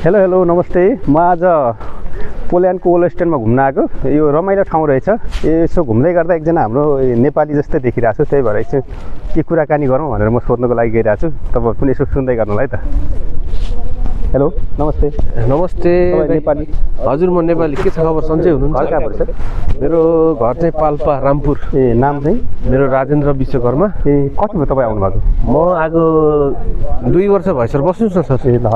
Hello hello नमस्ते। म आज पोल्यान्डको ओल्ड स्ट्यान्डमा घुम्न आएको। यो रमाइलो ठाउँ रहेछ। यसो घुम्दै गर्दा एकजना हाम्रो नेपाली जस्तै देखिरहेको छु, त्यही भएर चाहिँ के कुराकानी गरौँ भनेर म सोध्नको लागि गइरहेको छु। तपाईहरु पनि यसो सुन्दै गर्नुलाई त। हेलो नमस्ते। नमस्ते नेपाली? हजुर म नेपाली। के छ खबर? सन्चै हुनुहुन्छ? घर कहाँ पर्छ? मेरो घर चाहिँ पाल्पा रामपुर। ए नाम चाहिँ? मेरो राजेन्द्र विश्वकर्मा। ए कति भयो तपाईँ आउनु भएको? म आएको 2 वर्ष भयो सर। बस्नुहोस् न सर। ए ल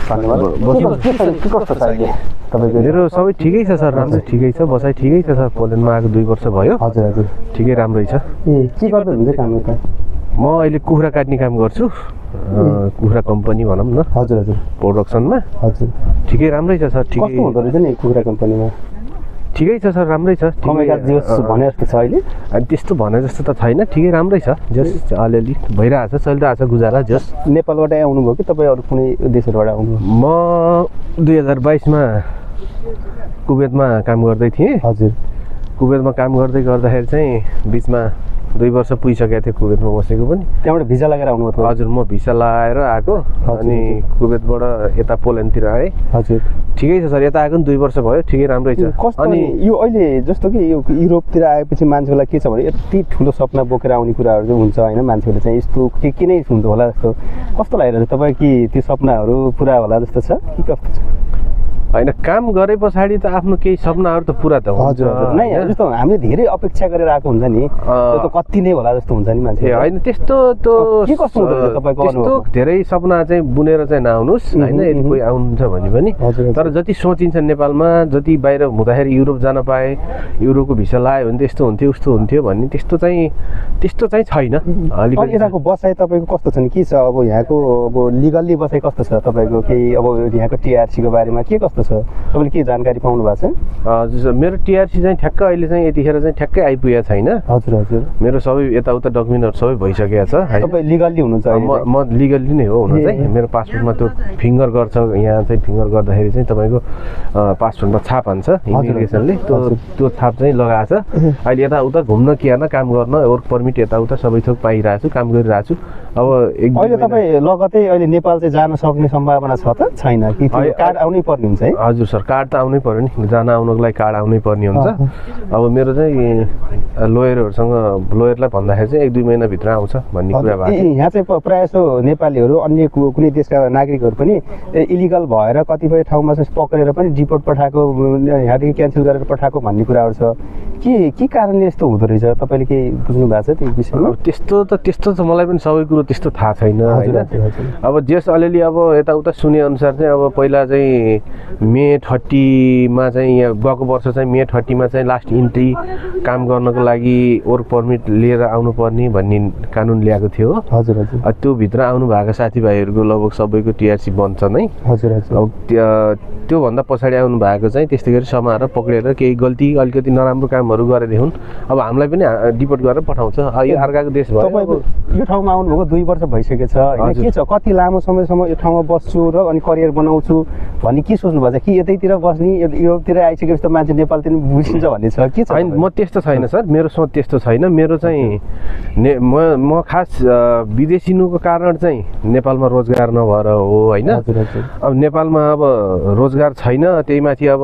धन्यवाद। के कस्तो छ अहिले तपाईको? मेरो सबै ठिकै छ सर, राम्रो ठिकै छ, बसाइ ठिकै छ सर। पोल्यान्डमा आएको 2 वर्ष भयो। हजुर हजुर ठिकै राम्रै छ। ए के गर्दै हुन्छ काम त? म अहिले कुखुरा काट्ने काम गर्छु। कुखुरा कम्पनी भनौँ न। हजुर हजुर प्रोडक्सनमा। हजुर ठिकै राम्रै छ सर। कस्तो हुँदो रहेछ नि कुखुरा कम्पनीमा? ठिकै छ सर, राम्रै छ। कमाइका जस भने जस्तो छ अहिले? अनि त्यस्तो भने जस्तो त छैन, ठिकै राम्रै छ। जस अलिअलि भइरहेछ, चलिरहेछ गुजारा। जस नेपालबाटै आउनुभयो कि तपाईँ अरू कुनै देशहरूबाट आउनुभयो? म 2022 मा कुवेतमा काम गर्दै थिएँ। हजुर कुवेतमा काम गर्दाखेरि चाहिँ बिचमा 2 वर्ष पुगिसकेको थियो कुवेतमा बसेको पनि। त्यहाँबाट भिजा लगाएर आउनुभयो? हजुर म भिसा लगाएर आएको अनि कुवेतबाट यता पोल्यान्डतिर आएँ। हजुर ठिकै छ सर, यता आएको पनि 2 वर्ष भयो, ठिकै राम्रै छ। अनि यो अहिले जस्तो कि यो युरोपतिर आएपछि मान्छेलाई के छ भने यति ठुलो सपना बोकेर आउने कुराहरू चाहिँ हुन्छ होइन, मान्छेहरूले चाहिँ यस्तो के नै हुन्छ होला जस्तो कस्तो लागिरहेछ तपाईँ? कि त्यो सपनाहरू पुरा होला जस्तो छ कि कस्तो छ? होइन, काम गरे पछाडि त आफ्नो केही सपनाहरू त पुरा त हुन्छ। हजुर नै जस्तो हामीले धेरै अपेक्षा गरेर आएको हुन्छ नि, त्यो त कति नै होला जस्तो हुन्छ नि मान्छे। होइन त्यस्तो के कस्तो हुँदो रहेछ तपाईँको त्यस्तो धेरै सपना चाहिँ बुनेर चाहिँ नआउनुहोस् होइन, यदि कोही आउनुहुन्छ भने पनि। तर जति सोचिन्छ नेपालमा, जति बाहिर हुँदाखेरि युरोप जान पाए, युरोपको भिसा लगायो भने त्यस्तो हुन्थ्यो उस्तो हुन्थ्यो भन्ने त्यस्तो चाहिँ छैन। अलिकति यताको बसाइ तपाईँको कस्तो छ नि? के छ अब यहाँको अब लिगल्ली बसाइ कस्तो छ तपाईँको? केही अब यहाँको टिआरसीको बारेमा के कस्तो छ? तपाईँले के जानकारी पाउनु भएको छ? हजुर, मेरो टिआरसी चाहिँ ठ्याक्क अहिले चाहिँ यतिखेर चाहिँ ठ्याक्कै आइपुगेको छैन। हजुर हजुर मेरो सबै यताउता डकुमेन्टहरू सबै भइसकेको छ। तपाईँ लिगल्ली हुनुहुन्छ? म लिगल्ली नै हो हुन चाहिँ। मेरो पासपोर्टमा त्यो फिङ्गर गर्छ, यहाँ चाहिँ फिङ्गर गर्दाखेरि चाहिँ तपाईँको पासपोर्टमा छाप हान्छ इमिग्रेसनले, त्यो छाप चाहिँ लगाएको छ। अहिले यताउता घुम्न के हेर्न, काम गर्न, वर्क पर्मिट यताउता सबै थोक पाइरहेको छु, काम गरिरहेको छु। अब अहिले तपाईँ लगतै अहिले नेपाल चाहिँ जान सक्ने सम्भावना छ त छैन कि? कार्ड आउनै पर्ने हुन्छ है? हजुर सर, कार्ड त आउनै पर्यो नि, जान आउनको लागि कार्ड आउनै पर्ने हुन्छ। अब मेरो चाहिँ लोयरलाई भन्दाखेरि चाहिँ 1-2 महिनाभित्र आउँछ भन्ने कुरा भएको छ। यहाँ चाहिँ प्रायः जस्तो नेपालीहरू अन्य कुनै देशका नागरिकहरू पनि इलिगल भएर कतिपय ठाउँमा चाहिँ पक्रेर पनि डिपोर्ट पठाएको, यहाँदेखि क्यान्सल गरेर पठाएको भन्ने कुराहरू छ। के कारणले यस्तो हुँदो रहेछ? तपाईँले केही बुझ्नु भएको छ त्यो विषयमा? त्यस्तो त मलाई पनि सबै कुरो त्यस्तो थाहा छैन होइन। अब जस अलिअलि अब यताउता सुने अनुसार चाहिँ अब पहिला चाहिँ मे 30 मा चाहिँ यहाँ गएको वर्ष चाहिँ मे 30 मा चाहिँ लास्ट इन्ट्री काम गर्नको लागि वर्क पर्मिट लिएर आउनुपर्ने भन्ने कानुन ल्याएको थियो। हजुर हजुर त्यो भित्र आउनु भएको साथीभाइहरूको लगभग सबैको टिआरसी बन्छ नै। हजुर हजुर अब त्योभन्दा पछाडि आउनु भएको चाहिँ त्यस्तै गरी समाएर पक्रेर केही गल्ती अलिकति नराम्रो कामहरू गरेदेखि अब हामीलाई पनि डिपोर्ट गरेर पठाउँछ। यो अर्काको देश भयो। तपाईँको यो ठाउँमा आउनुभएको 2 वर्ष भइसकेको छ होइन? के छ कति लामो समयसम्म यो ठाउँमा बस्छु र अनि करियर बनाउँछु भन्ने के सोच्नु भएको छ? कि यतैतिर बस्ने, युरोपतिर आइसकेपछि त मान्छे नेपालतिर बुझिन्छ भन्ने छ के छ? होइन, म त्यस्तो छैन सर, मेरो सोच त्यस्तो छैन। मेरो चाहिँ म खास विदेशिनुको कारण चाहिँ नेपालमा रोजगार नभएर हो होइन। अब नेपालमा अब रोजगार छैन, त्यही माथि अब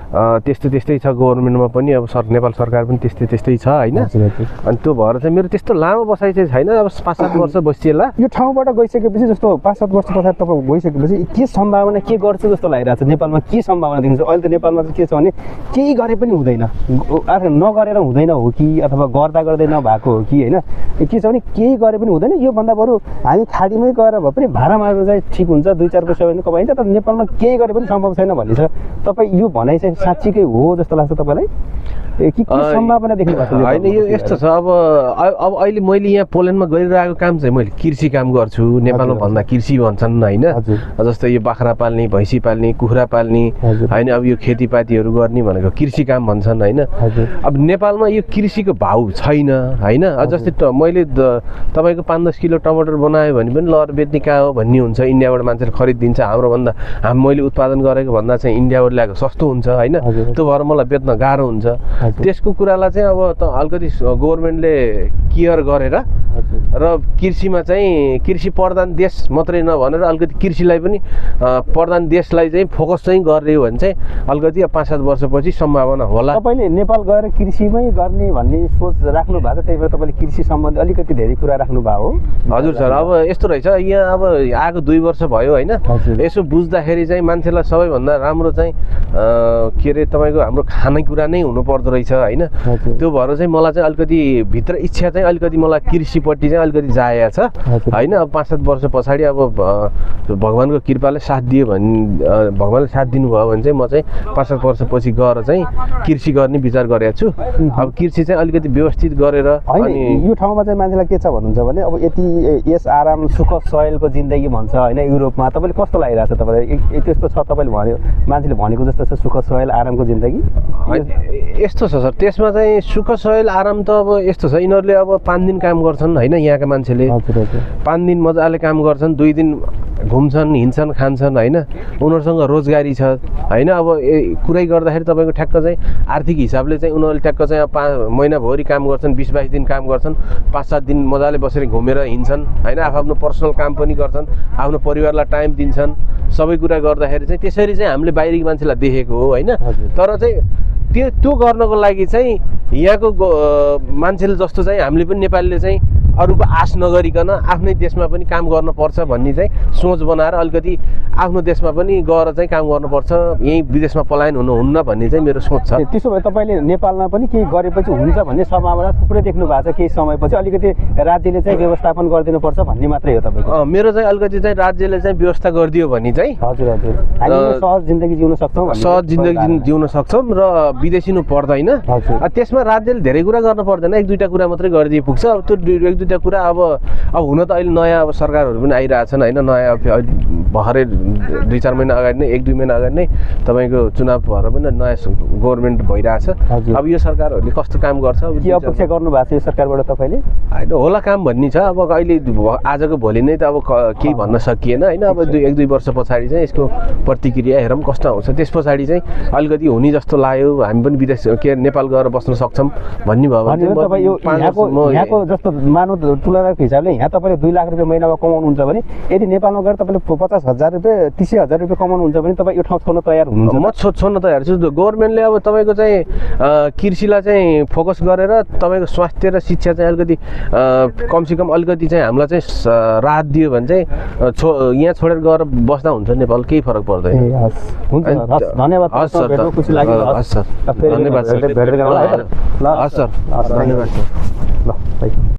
त्यस्तै छ गभर्नमेन्टमा पनि। अब नेपाल सरकार पनि त्यस्तै छ होइन। अनि त्यो भएर चाहिँ मेरो त्यस्तो लामो बसाइ चाहिँ छैन। अब 5-7 वर्ष बसिएला। यो ठाउँबाट गइसकेपछि जस्तो 5-7 वर्ष पछाडि तपाईँ गइसकेपछि के सम्भावना के गर्छु जस्तो लागिरहेको छ? नेपालमा के सम्भावना देखिन्छ अहिले? त नेपालमा चाहिँ के छ भने केही गरे पनि हुँदैन, नगरेर हुँदैन हो कि अथवा गर्दै नभएको हो कि होइन? के छ भने केही गरे पनि हुँदैन, योभन्दा बरु हामी खाडीमै गएर भए पनि भाडा मार्नु चाहिँ ठिक हुन्छ, 2-4 पैसा पनि कमाइन्छ। तर नेपालमा केही गरे पनि सम्भव छैन भन्ने छ। तपाईँ यो भनाइ चाहिँ साँच्चीकै हो जस्तो लाग्छ तपाईँलाई? के सम्भावना देख्नु भएको छ? होइन, यो यस्तो छ। अब अहिले मैले यहाँ पोल्यान्डमा गरिरहेको काम चाहिँ मैले कृषि काम गर्छु। नेपालमा भन्दा कृषि भन्छन् होइन। जस्तै यो बाख्रा पाल्ने, भैँसी पाल्ने, कुखुरा पाल्ने होइन। अब यो खेतीपातीहरू गर्ने भनेको कृषि काम भन्छन् होइन। अब नेपालमा यो कृषिको भाउ छैन होइन। जस्तै मैले तपाईँको 5-10 किलो टमाटर बनायो भने पनि लहर बेच्ने कहाँ हो भन्ने हुन्छ। इन्डियाबाट मान्छेले खरिदिन्छ। हाम्रो भन्दा मैले उत्पादन गरेको भन्दा चाहिँ इन्डियाबाट ल्याएको सस्तो हुन्छ होइन। त्यो भएर मलाई बेच्न गाह्रो हुन्छ। त्यसको कुरालाई चाहिँ अब त अलिकति गभर्नमेन्टले केयर गरेर र कृषिमा चाहिँ कृषि प्रधान देश मात्रै नभनेर अलिकति कृषिलाई पनि प्रधान देशलाई चाहिँ फोकस चाहिँ गर्ने हो भने चाहिँ अलिकति 5-7 वर्षपछि सम्भावना होला। तपाईँले नेपाल गएर कृषिमै गर्ने भन्ने सोच राख्नु भएको छ, त्यही भएर तपाईँले कृषि सम्बन्धी अलिकति धेरै कुरा राख्नु भएको हो? हजुर सर, अब यस्तो रहेछ यहाँ अब आएको 2 वर्ष भयो होइन, यसो बुझ्दाखेरि चाहिँ मान्छेलाई सबैभन्दा राम्रो चाहिँ के अरे तपाईँको हाम्रो खानेकुरा नै हुनुपर्दो रहेछ होइन। त्यो भएर चाहिँ मलाई चाहिँ अलिकति भित्र इच्छा चाहिँ अलिकति मलाई कृषिपट्टि चाहिँ अलिकति जाएको छ होइन। अब 5-7 वर्ष पछाडि अब भगवान्को कृपाले साथ दियो भने, भगवान्ले साथ दिनुभयो भने चाहिँ म चाहिँ 5-7 वर्षपछि गएर चाहिँ कृषि गर्ने विचार गरेको छु। अब कृषि चाहिँ अलिकति व्यवस्थित गरेर अनि यो ठाउँमा चाहिँ मान्छेलाई के छ भन्नुहुन्छ भने अब यति यस आराम सुख सहेलको जिन्दगी भन्छ होइन युरोपमा, तपाईँले कस्तो लागिरहेको छ तपाईँलाई? त्यस्तो छ तपाईँले भन्यो, मान्छेले भनेको जस्तो छ सुख सहेल आरामको जिन्दगी? यस्तो छ सर, त्यसमा चाहिँ सुख सहेल आराम त अब यस्तो छ, यिनीहरूले अब 5 दिन काम गर्छन् होइन, यहाँका मान्छेले 5 दिन मजाले काम गर्छन्, 2 दिन घुम्छन् हिँड्छन् खान्छन् होइन, उनीहरूसँग रोजगारी छ होइन। अब कुरै गर्दाखेरि तपाईँको ठ्याक्क चाहिँ आर्थिक हिसाबले चाहिँ उनीहरूले ठ्याक्क चाहिँ 5 महिनाभरि काम गर्छन्, 20-22 दिन काम गर्छन्, 5-7 दिन मजाले बसेर घुमेर हिँड्छन् होइन, आफ्नो पर्सनल काम पनि गर्छन्, आफ्नो परिवारलाई टाइम दिन्छन्, सबै कुरा गर्दाखेरि चाहिँ त्यसरी चाहिँ हामीले बाहिरी मान्छेलाई देखेको हो होइन। तर चाहिँ त्यो गर्नको लागि चाहिँ यहाँको मान्छेले जस्तो चाहिँ हामीले पनि नेपालीले चाहिँ अरूको आश नगरिकन आफ्नै देशमा पनि काम गर्नुपर्छ भन्ने चाहिँ सोच बनाएर अलिकति आफ्नो देशमा पनि गएर चाहिँ काम गर्नुपर्छ, यहीँ विदेशमा पलायन हुनुहुन्न भन्ने चाहिँ मेरो सोच छ। त्यसो भए तपाईँले नेपालमा पनि केही गरेपछि हुन्छ भन्ने सम्भावना थुप्रै देख्नु भएको छ, केही समयपछि अलिकति राज्यले चाहिँ व्यवस्थापन गरिदिनुपर्छ भन्ने मात्रै हो तपाईँको? मेरो चाहिँ अलिकति चाहिँ राज्यले चाहिँ व्यवस्था गरिदियो भने चाहिँ हजुर हजुर हामी सहज जिन्दगी जिउन सक्छौँ, सहज जिन्दगी जिउन सक्छौँ र विदेशिनु पर्दैन। त्यसमा राज्यले धेरै कुरा गर्नु पर्दैन, 1-2टा कुरा मात्रै गरिदिए पुग्छ। अब त्यो 1-2टा कुरा अब हुन त अहिले नयाँ अब सरकारहरू पनि आइरहेछन् होइन, नयाँ भर्खरै 2-4 महिना अगाडि नै 1-2 महिना अगाडि नै तपाईँको चुनाव भएर पनि नयाँ गभर्मेन्ट भइरहेछ। अब यो सरकारहरूले कस्तो काम गर्छ, के अपेक्षा गर्नु भएको छ यो सरकारबाट तपाईँले? होइन होला काम भन्ने छ, अब अहिले आजको भोलि नै त अब केही भन्न सकिएन होइन। अब 1-2 वर्ष पछाडि चाहिँ यसको प्रतिक्रिया हेरौँ कस्तो आउँछ, त्यस पछाडि चाहिँ अलिकति हुने जस्तो लाग्यो हामी पनि विदेश के नेपाल गएर बस्न सक्छौँ भन्ने भयो भने यहाँको जस्तो मानव तुलनाको हिसाबले यहाँ तपाईँले 2 लाख रुपियाँ महिनामा कमाउनुहुन्छ भने यदि नेपालमा गएर तपाईँले 50,000 रुपियाँ 30,000 रुपियाँ कमाउनुहुन्छ भने तपाईँ यो ठाउँ छोड्न तयार हुनुहुन्छ? म छोड्न तयार छु। गभर्मेन्टले अब तपाईँको चाहिँ कृषिलाई चाहिँ फोकस गरेर तपाईँको स्वास्थ्य र शिक्षा चाहिँ अलिकति कमसेकम अलिकति चाहिँ हामीलाई चाहिँ राहत दियो भने चाहिँ यहाँ छोडेर गएर बस्दा हुन्छ नेपाल, केही फरक पर्दैन। धन्यवाद। हस् सर, हस् सर, धन्यवाद सर। ल हस् सर, धन्यवाद सर। ल।